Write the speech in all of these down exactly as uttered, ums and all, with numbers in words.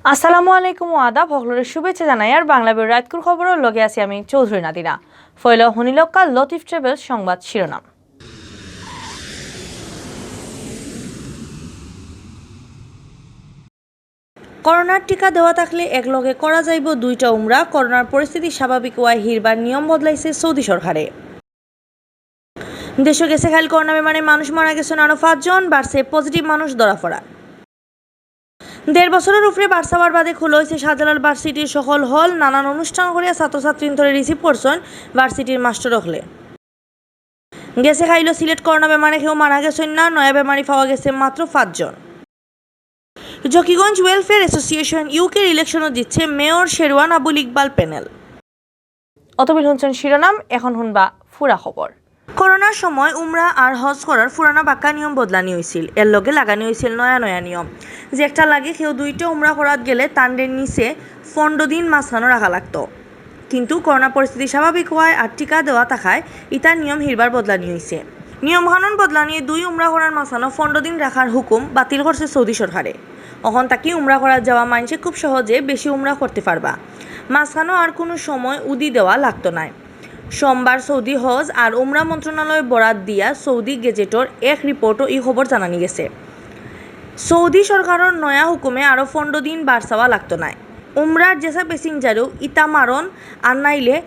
আসসালামু আলাইকুম ও আদাব, হকলরে শুভেচ্ছা জানাইয়ার বাংলা বেতার রাইতকুর খবরর লগে আছি আমি চৌধুরী নাদিরা। ফয়লা হুনিলউক্কা লতিফ ট্রাভেলস সংবাদ শিরোনাম। করোনার টিকা দেওয়া থাকলে একলগে করা যাইবো দুইটা উমরা। করোনার পরিস্থিতি স্বাভাবিক অওয়ায় হিরবার নিয়ম বদলাইছে সৌদি সরকারে। দেশো গেছে কাইল করোনা বেমারে মানুষ মারা গেছইন আরো পাঁচজন, বাড়ছে পজিটিভ মানুষ ধরা পড়া। দেড় বছরর উপরে বারছাওয়ার বাদে খুলা অইছে শাহজালাল ভার্সিটির সকল হল। নানান অনুষ্ঠান করিয়া ছাত্রছাত্রীন্তরে রিসিভ করছইন ভার্সিটির মাস্টর অকলে। গেছে কাইলো সিলেট করোনা বেমারে কেউ মারা গেছইন না, নয়া বেমারি পাওয়া গেছে মাত্র পাঁচজন। জকিগঞ্জ ওয়েলফেয়ার অ্যাসোসিয়েশন ইউকের ইলেকশনও জিতছে মেয়র শেরওয়ান আবুল ইকবাল প্যানেল। অতবিল হুনছইন শিরোনাম, এখন হুনবা পুরা খবর। করোনার সময় উমরা আর হজ করার পুরানা বাক্কা নিয়ম বদলানি অইছিল, এর লগে লাগানি অইছিল নয়া নয়া নিয়ম। যেটার লাগি কেউ দুইটা উমরা করাত গেলে তানরে নিচে পনরো দিন মাঝখানো রাখা লাগতো। কিন্তু করোনা পরিস্থিতি স্বাভাবিক অওয়ায় আর টিকা দেওয়া থাকায় ইতার নিয়ম হিরবার বদলানি অইছে। নিয়ম কানুন বদলানিয়ে দুই উমরা করার মাঝখানো পনরো দিন রাখার হুকুম বাতিল করছে সৌদি সরকারে। অখন থাকি উমরা করাত যাওয়া মানষে খুব সহজে বেশি উমরা করতে পারবা। মাঝখানো আর কুনু সময় উদি দেওয়া লাগতো নায়। সোমবার সৌদি হজ আর উমরা মন্ত্রণালয় বরাত দিয়া সৌদি গেজেটর এক রিপোর্টো ই খবর জানানি গেছে। সৌদি সরকারর নয়া হুকুমে আরো পনরো দিন বারছাওয়া লাগতো নায়। উমরার যেসা প্যাসেঞ্জারেও ইতা মারণ আর নাইলে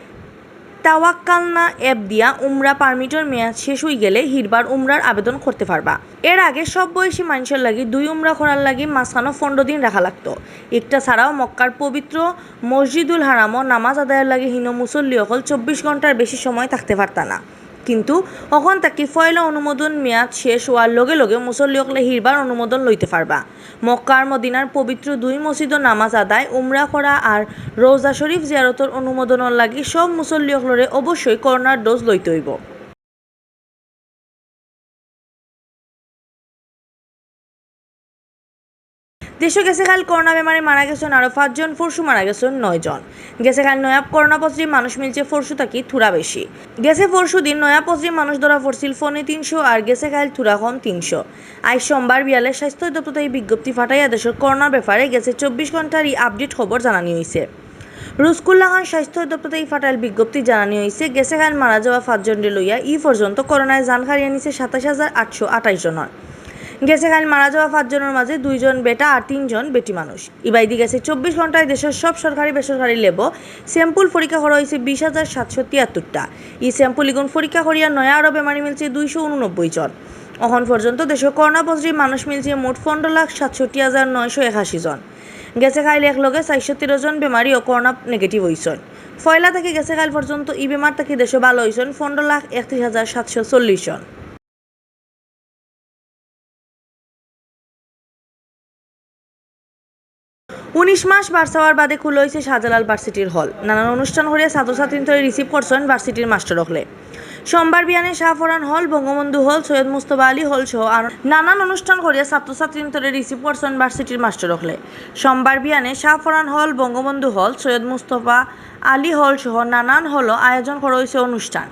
তাওয়াক্কালনা অ্যাপ দিয়া উমরা পারমিটর মেয়াদ শেষ অইগেলে হিরবার উমরার আবেদন করতে পারবা। এর আগে সব বয়সী মানষর লাগি দুই উমরা করার লাগি মাঝখানো পনরো দিন রাখা লাগতো। ইকটা ছাড়াও মক্কার পবিত্র মসজিদুল হারামও নামাজ আদায়র লাগি হিনো মুসল্লি অকল চব্বিশ ঘন্টার বেশি সময় থাকতে পারতা না। কিন্তু অখন থাকি পয়লা অনুমোদন মেয়াদ শেষ অওয়ার লগে লগে মুসল্লি অকলে হিরবার অনুমোদন লইতে পারবা। মক্কা আর মদিনার পবিত্র দুই মসজিদো নামাজ আদায়, উমরা করা আর রওজা শরীফ জিয়ারতর অনুমোদনর লাগি সব মুসল্লি অকলরে অবশ্যই করোনার ডোজ লইতে অইবো। দেশো গেছে কাইল করোনা বেমারে মারা গেছইন আরো পাঁচজন, পরশু মারা গেছইন নয়জন। গেছে কাইল নয়া করোনা পজিটিভ মানুষ মিলছে পরশু থাকি থুড়া বেশি। গেছে পরশু দিন নয়া পজিটিভ মানুষ ধরা পড়ছিল পৌনে তিনশো, আর গেছে কাইল থুড়া কম তিনশো। আইজ সোমবার বিয়ালে স্বাস্থ্য অধিদপ্তর থাকি বিজ্ঞপ্তি ফাটাইয়া দেশর করোনার বেপারে গেছে চব্বিশ ঘন্টার ই আপডেট খবর জানানি অইছে। রুজকুল্লা খান স্বাস্থ্য অধিদপ্তর থাকি ফাটাইল বিজ্ঞপ্তি জানানি অইছে, গেছে কাইল মারা যাওয়া পাঁচজনরে লইয়া ই পর্যন্ত করোনায় জান হারাইয়া নিছে সাতাইশ হাজার আটশো আটাইশ জনর। গেছে কাইল মারা যাওয়া পাঁচজনর মাঝে দুইজন বেটা আর তিনজন বেটি মানুষ। ইবায়দি গেছে চব্বিশ ঘন্টায় দেশর সব সরকারি বেসরকারি ল্যাবো স্যাম্পল পরীক্ষা করা অইছে বিশ হাজার সাতশো তিয়াত্তরটা। ই স্যাম্পল ইগুন পরীক্ষা করিয়া নয়া আরো বেমারি মিলছে দুইশো ঊননব্বই জন। অখন পর্যন্ত দেশো করোনা পজিটিভ মানুষ মিলছে মোট পনরো লাখ সাতষট্টি হাজার নয়শো একাশি জন। গেছে কাইল এক লগে চাইরশো তেরো জন বেমারিও করোনা নেগেটিভ অইছইন। পয়লা থাকি গেছে কাইল পর্যন্ত ই বেমার থাকি দেশো ভালা অইছইন পনরো লাখ একত্রিশ হাজার সাতশো চল্লিশ জন। উনিশ মাস বারছাওয়ার বাদে খুলা অইছে শাহজালাল ভার্সিটির হল। নানান অনুষ্ঠান করিয়া ছাত্রছাত্রীন্তরে রিসিভ করছইন ভার্সিটির মাস্টর অকলে। সোমবার বিয়ানে শাহপরান হল, বঙ্গবন্ধু হল, সৈয়দ মুস্তফা আলী হল সহ আর নানান অনুষ্ঠান করিয়া ছাত্রছাত্রীন্তরে রিসিভ করছইন ভার্সিটির মাস্টর অকলে। সোমবার বিয়ানে শাহপরান হল, বঙ্গবন্ধু হল, সৈয়দ মুস্তফা আলী হল সহ নানান হলো আয়োজন করা অইছে অনুষ্ঠান।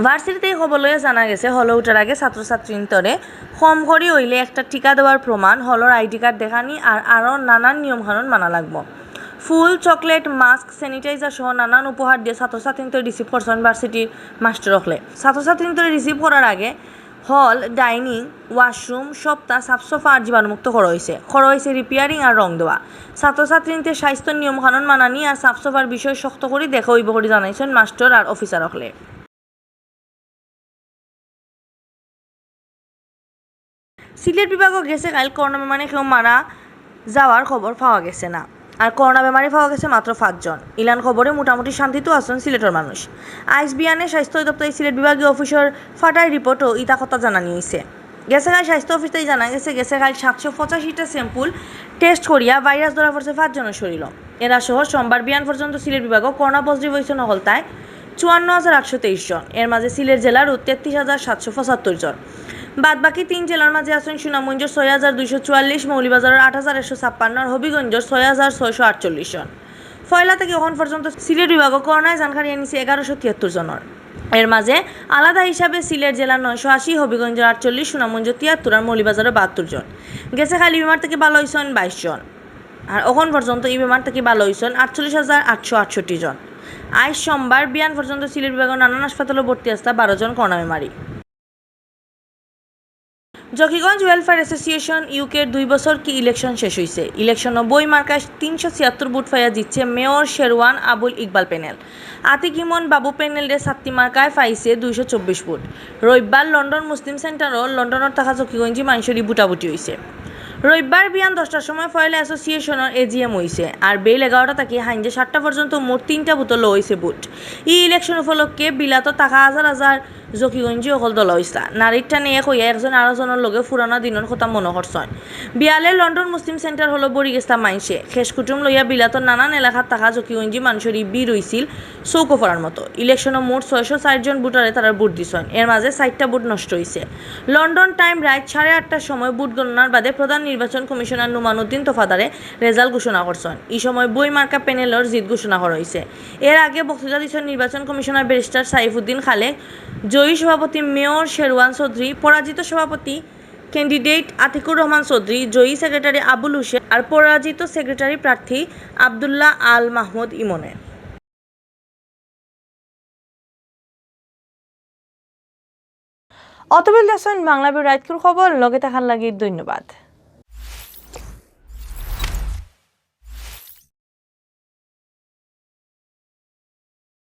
ভার্সিটিতে ই খবর লইয়া জানা গেছে, হলো উঠার আগে ছাত্রছাত্রীন্তরে কম করি অইলে একটা টিকা দেওয়ার প্রমাণ, হলর আইডি কার্ড দেখানি আর আরো নানান নিয়ম কানুন মানা লাগবো। ফুল, চকলেট, মাস্ক, স্যানিটাইজার সহ নানান উপহার দিয়া ছাত্রছাত্রীন্তরে রিসিভ করছইন ভার্সিটির মাস্টর অকলে। ছাত্রছাত্রীন্তরে রিসিভ করার আগে হল, ডাইনিং, ওয়াশরুম সবটা সাফ সাফা আর জীবাণুমুক্ত করা অইছে। করা অইছে রিপেয়ারিং আর রং দেওয়া। ছাত্রছাত্রীন্তে স্বাস্থ্য নিয়ম কানুন মানানি আর সাফ সাফার বিষয় শক্ত করি দেখা অইবো করি জানাইছইন মাস্টর আর অফিসার অকলে। সিলেট বিভাগো গেছে কাইল করোনা বেমারে কেউ মারা যাওয়ার খবর পাওয়া গেছে না। আর করোনা বেমারি পাওয়া গেছে মাত্র পাঁচজন। ইলান খবরে মোটামুটি শান্তিত আছইন সিলেটর মানুষ। আইজ বিয়ানে স্বাস্থ্য অধিদপ্তর সিলেট বিভাগীয় অফিসর ফাটাই রিপোর্টও ইতা কথা জানানি অইছে। গেছে কাইল স্বাস্থ্য অফিস থাকি জানা গেছে, গেছে কাইল সাতশো পঁচাশিটা স্যাম্পল টেস্ট করিয়া ভাইরাস ধরা পড়ছে পাঁচজনর শরীরো। এরা সহ সোমবার বিয়ান পর্যন্ত সিলেট বিভাগো করোনা পজিটিভ অইছইন হকলতায় চুয়ান্ন হাজার আটশো তেইশ জন। এর মাঝে সিলেট জেলারও তেত্রিশ হাজার সাতশো পঁচাত্তর জন। বাদ বাকি তিন জেলার মাঝে আছইন সুনামগঞ্জর ছয় হাজার দুইশো চুয়াল্লিশ, মৌলভীবাজারর আট হাজার একশো ছাপ্পান্ন আর হবিগঞ্জর ছয় হাজার ছয়শো আটচল্লিশ জন। পয়লা থাকি অখন পর্যন্ত সিলেট বিভাগো করোনায় জান হারাইয়া নিছে এগারোশো তিয়াত্তর জনর। এর মাঝে আলাদা হিসাবে সিলেট জেলার নয়শো আশি, হবিগঞ্জর আটচল্লিশ, সুনামগঞ্জর তিয়াত্তর আর মৌলভীবাজারর বাহাত্তর জন। গেছে কাইল ই বেমার থাকি ভালা অইছইন বাইশ জন। আর অখন পর্যন্ত ই বেমার থাকি ভালা অইছইন আটচল্লিশ হাজার আটশো আটষট্টি জন। আইজ সোমবার বিয়ান পর্যন্ত সিলেট বিভাগর নানান হাসপাতালো ভর্তি আছলা বারো জন করোনা বেমারি। জকিগঞ্জ ওয়েলফেয়ার অ্যাসোসিয়েশন ইউকের দুই বছর কি ইলেকশন শেষ অইছে। ইলেকশনো বই মার্কায় তিনশো ছিয়াত্তর ভোট পাইয়া জিতছে মেয়র শেরওয়ান আবুল ইকবাল প্যানেল। আতিক ইমন বাবু প্যানেলরে সাত্তি মার্কায় পাইছে দুইশো চব্বিশ ভোট। রবিবার লন্ডন মুসলিম সেন্টারো লন্ডনর থাকা জকিগঞ্জি মানষর ই ভোটাভুটি অইছে। রবিবার বিয়ান দশটার সময় পয়লা অ্যাসোসিয়েশনর এজিএম অইছে। আর বেইল এগারোটা থাকি হাইঞ্জে সাতটা পর্যন্ত মোট তিনটা বুথো লওয়া অইছে ভোট। ই ইলেকশন উপলক্ষে বিলাতো থাকা হাজার হাজার জকিগঞ্জি অকল দলা অইছলা। নারীর টানে এক অইয়া একজন আরো জনর লগে পুরানা দিনর কথা মনো করছইন। বিয়ালে লন্ডন মুসলিম সেন্টার হলো ভরি গেছলা মাইনষে। খেশ কুটুম লইয়া বিলাতর নানান এলাকাত থাকা জকিগঞ্জি মানষর ই ভিড় অইছিল চউখো পড়ার মতো। ইলেকশনো মোট ছয়শো চাইর জন ভোটারে তারার ভোট দিছইন। এর মাঝে চাইরটা ভোট নষ্ট অইছে। লন্ডন টাইম রাইত সাড়ে আটটার সময় ভোট গণনার বাদে প্রধান নির্বাচন কমিশনার নুমান উদ্দিন তফাদারে রেজাল্ট ঘোষণা করছইন। ই সময় বই মার্কা প্যানেলর জিত ঘোষণা করা অইছে। এর আগে বক্তৃতা দিছইন নির্বাচন কমিশনার ব্যারিস্টার সাইফুদ্দিন খালেক, জয়ী সভাপতি মেয়র শেরওয়ান চৌধুরী, পরাজিত সভাপতি ক্যান্ডিডেট আতিকুর রহমান চৌধুরী, জয়ী সেক্রেটারি আবুল হোসেন আর পরাজিত সেক্রেটারি প্রার্থী আব্দুল্লাহ আল মাহমুদ ইমনে। অতবিল দেখছইন বাংলা বিউ রাইতকুর খবর, লগে থাকার লাগি ধন্যবাদ।